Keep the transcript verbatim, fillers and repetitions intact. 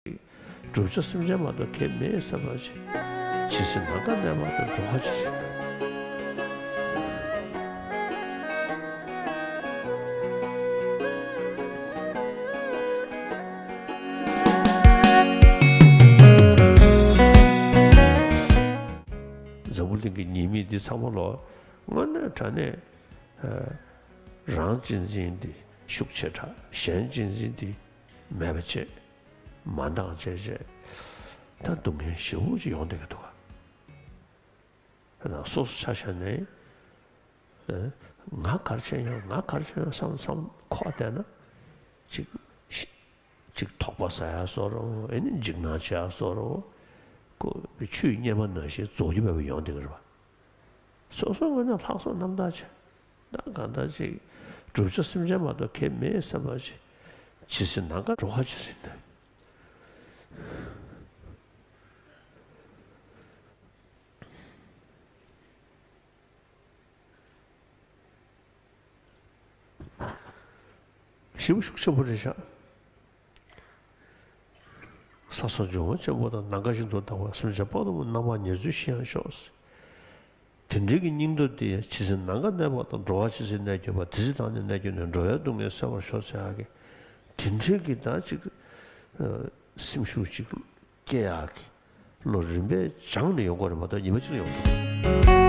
བསྒྲུབ་བྱ་སེམས་ཅན་མ་གཏོགས་ཁྱད་མེད་བསམ་པ་ཅིག་ཇི་སྲིད་ནམ་མཁའ་གནས་པ་དང་། འགྲོ་བ་ཇི་སྲིད་ན། འཛམ་བུ་གླིང་གི་ཉེས་དམིགས་འདི་ཚང་མ་ལོ་དངོས་གནས་དྲང་གནས། ཨ། རང་གཅེས་འཛིན་འདི་ཤུགས་ཆེ་དྲགས། གཞན་གཅེས་འཛིན་འདི་མེད་པ་བྱས། མ་འདང་བྱས་བྱས། ད་སྡུག་བསྔལ་ཞེ་པོ་ཅིག་ཡོང་བསྡད་ཀྱི་འདུག་ག། ད་སོ་སོ་ཆ་བཞག་ནས། ཨ། ང་ག་རེ་བྱས་ཡོང་། ང་ག་རེ་བྱས་ཡོང་བསམ་བསམ་འཁོར་བསྡད་ན། ཅིག་ཅིག་དོགས་པ་ཟ་ཡ་བཟོ་འདྲ་བོ། ཨེ་ནི་འཇིགས་སྣང་བྱེད་ཡ་བཟོ་འདྲ་བོ། ཁོ་ཆུའི་གཉེར་མ་ནང་བཞིན་རྫོགས་རྒྱུ་མེད་པ་ཡོང་བསྡད་ཀྱི་རེད་པ། སོ་སོའི་ངོས་ནས་ལྷག་བསམ་རྣམ་དག་བྱས། ད་གང་ལྟར་ཅིག་བསྒྲུབ་བྱ་སེམས་ཅན་མ་གཏོགས་ཁྱད་མེད་བསམ་པ་ཅིག་ཇི་སྲིད་ནམ་མཁའ། འགྲོ་བ་ཇི་སྲིད་ན། ཞེ་པོ་ཤུགས་ཆེན་པོ་རེད་ཤག། ས་སོགས་འབྱུང་བ་ཆེན་པོ་དང་། ནམ་མཁའ་བཞིན་དུ་དག་པ་སེམས་ཅན་དཔག་ཏུ་མེད་པ། རྣམ་པར་ཉེར་འཚེ་ཞི་ཡང་ཤོག། དེ་འདྲའི་གི་སྙིང་སྟོབས་དེ་ཇི་སྲིད་ནམ་མཁའ་གནས་པ་དང་། འགྲོ་བ་ཇི་སྲིད་གནས་གྱུར་པ། དེ་སྲིད་བདག་ནི་གནས་གྱུར་ནས། འགྲོ་བའི་སྡུག་བསྔལ་སེལ་བར་ཤོག་ཟེར་ཡག་གི་དེ་འདྲའི་གི་ད་ཅིག་སེམས་ཤུགས་ཅིག་སྐྱེ་ཡག་གི་བློ་རིམ་པས་སྦྱངས་ནས་ཡོང་དགོས་རེད་མ་གཏོགས་ཉི་མ་གཅིག་ལ་ཡོང་ཐུབ།